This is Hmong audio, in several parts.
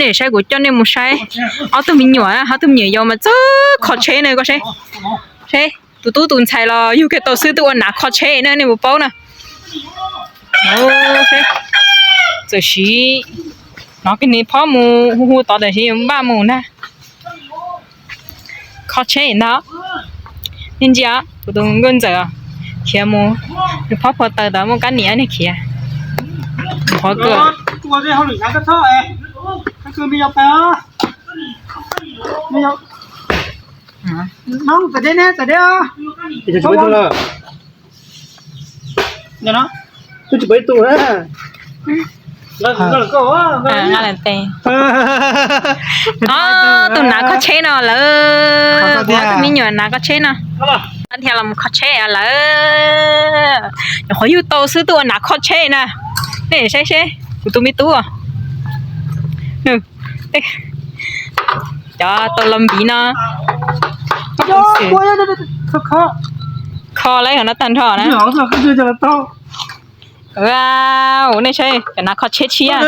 Nej saib, kuv coj nej mus saib ob tug me nyuam, ob tug me nyuam yaus mas txawj kho tsheb na, koj saib. Saib, tus tub tus ntxhais los yug kiag tau xwb twb ua nav kho tsheb na, nej puas paub na. Txawm siv hnov kiag nws phob mus hu hu tod, tab sis npaj mus ntag. Kho tsheb ntag. Nej ntsia, kuv tus nkauj ntxawm khiav mus, nws phob phua taws tod, muaj kab niam nej khiav. Qhov kawg. Tus nav kho tsheb no lawm, kuv ob tug me nyuam nav kho tsheb no. Thiaj los kho tsheb lawm. Nyuam qhuav yug tau xwb twb ua nav kho tsheb na. Nej saib seb, kuv tus me tub, cov tau los npiv no. Kho lawm no tag nrho na. Nej saib, cov nav kho tsheb tshiab. Ob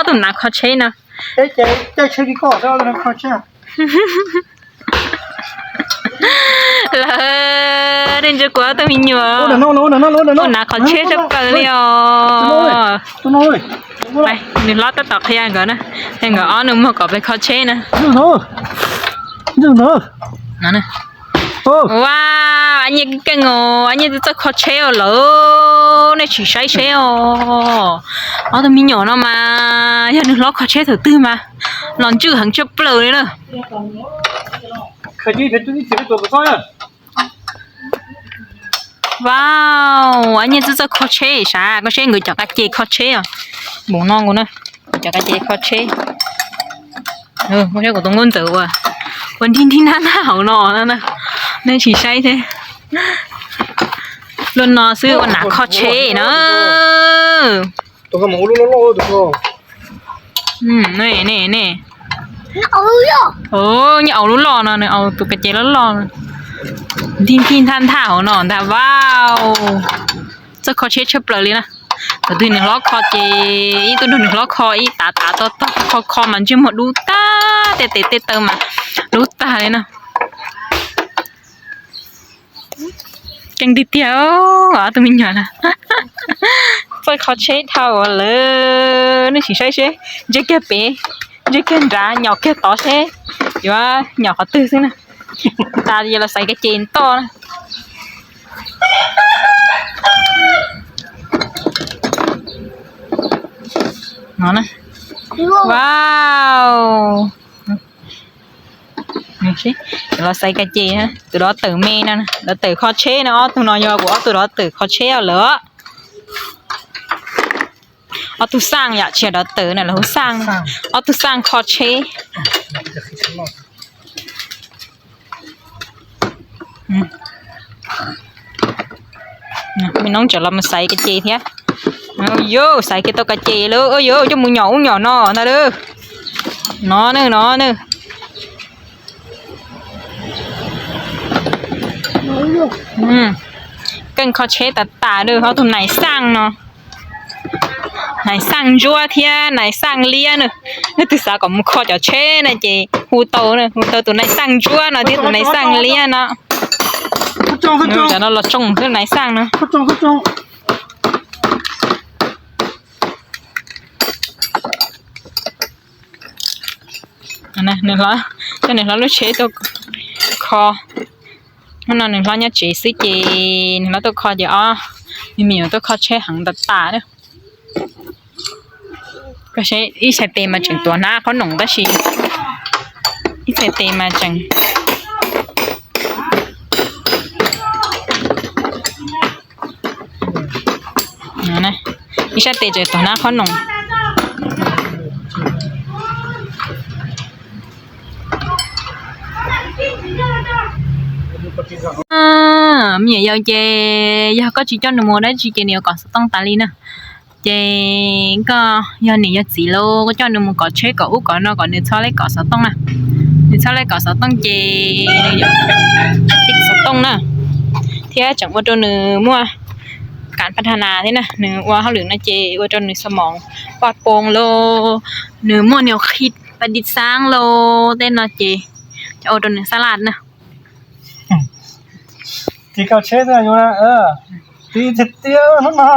tug nav kho tsheb no. Lawv, nej ntsia kuv ob tug me nyuam ua nav kho tsheb tshaj plaws li os. Nws hlob tab tom qhia nkawd na, nkawd ob nus muag kom peb kho tsheb na. Ua, Ab Nyiaj keej os, Ab Nyiaj twb txawj kho tsheb os lawm, nej tsis saib seb os. Ob tug me nyuam no mas yog nws hlob kho tsheb thaum twg mas los ntswj heev tshaj plaws li na. Vau, Ab Nyiaj twb txawj kho tsheb sav, koj saib nkawd cov qab ces kho tsheb os. Npaum no nkaus na, cov qab ces kho tsheb. Koj saib kuv tus nkauj ntxawm ua, ua nrig nrig nab nab hauv no, nej tsis saib thiab. Luaj no xwb ua nav kho tsheb na. Nyob au lub loj no, nws au tus ka ces loj loj, ntig ntig nthaj nthaj hauv no ntag. Vau, txawj kho tsheb tshaj plaws li na. Thaum twg nws hlob kho ces ib tug nrog nws hlob kho ib tav tav tog tog kho kho mas ntsej muag dub tag, tej tes tej taw mas dub tag li na. Keej tiag tiag, ob tug me nyuam na. Txawj kho tsheb dhau lawm, nej sim saib seb, ntsia kiag pem, ntsia kiag nrad, nyom kiag tod seb yuav nyom qhov twg xwb na. Tas yuav los xaiv ka ces toj na. Vau, los xaiv ka ces, tus dov tawm me no, dov tawm kho tsheb no, ob tug no yog kuv ob tug dov tawm kho tsheb lawm. Ob tug xaj yom, tsis yog dov tawm na, lawv hu xaj, ob tug xaj kho tsheb. Me noob tseem los mus xaiv ka ces thiab. Yus xaiv kiag tau ka ces lawm, yus coj mus nyom ub nyom no ntag. No na, no na. Keej kho tsheb tas tas, ob tug nais xaj no. Nais xaj ntsuab thiab nais xaj liab na. Leej twg xav kom mus kho cov tsheb na ces hu tau, hu tau tus nais xaj ntsuab no thiab tus nais xaj liab no. Cov no los tsoo xwb, nais xaj no. Nws hlob, coj nws hlob lub tsheb tuaj kho. Hnub no nws hlob nyob tsev xwb ces nws hlob tuaj kho ces ob me nyuam tuaj kho tsheb heev tas tas. Ib txhais tes mas tseem tuav hnab qhob noom tab sis ib txhais tes mas tseem, ib sab tes tseem tuav hnab qhob noom. Me nyuam yaus ces yog koj tsis coj nws mus dab tsi ces nws yuav kov xov tooj tas li na. Ces koj yog niam yog txiv los koj coj nws mus kov tsheb kom ub kom no kom nws txhob leb kov xov tooj na. Nws txhob leb kov xov tooj ces nws yuav xov tooj na, thiab tseem ua rau nws muaj kav pha tha nas thiab na, nws ua hauj lwm no ces ua rau nws xo moos poj poo lauj, nws muaj niam qhib pa di xaab lauj tej no ces coj ua rau nws xab laj na. Tig kaum tsheb xwb, tig tiag tiag hnub no.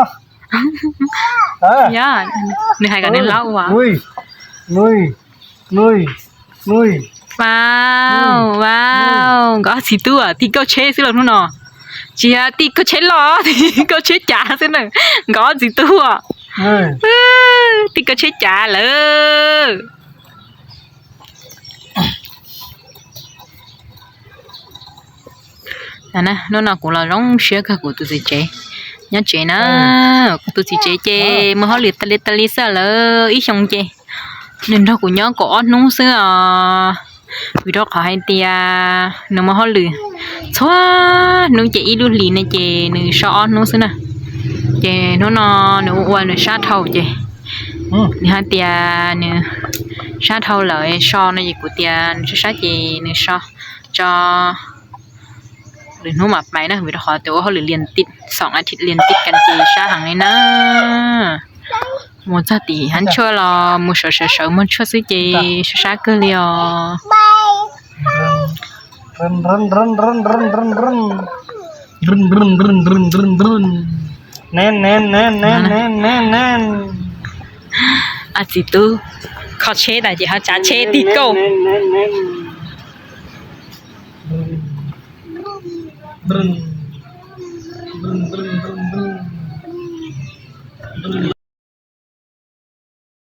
Nws hais kom nws hlob ua. Vau, vau, nkawd ob txiv tub tig kaum tsheb xwb los hnub no. Tsis yog tig kaum tsheb loj, tig kaum tsheb cav xwb na. Nkawd ob txiv tub tig kaum tsheb cav lawm. Hnub no kuv los zoo siab kawg kuv tus txiv tsev nyob tsev na. Kuv tus txiv tsev ces mus hauj lwm tas li tas li xwb lawm ib xyoo ces nws nrog kuv nyob kaum ob hnub xwb os. Vim rau qhov hais tias nws mus hauj lwm txhua hnub ces ib lub hlis no ces nws so ob hnub xwb na. Ces hnub no nws ua ua nws sab dhau ces nws hais tias nws sab dhau lawm so no ces kuv tias nws sab sab ces nws so tso lwm hnub mam pais na, vim rau qhov tias ua hauj lwm lias tij xoom a thim lias tij kas ces sab heev li na. Mus txog tim hav tshuaj los mus sawv sawv sawv muag tshuaj xwb ces sab sab kawg li os. Ob txiv tub kho tsheb tas ces ho tsav tsheb tig kauj.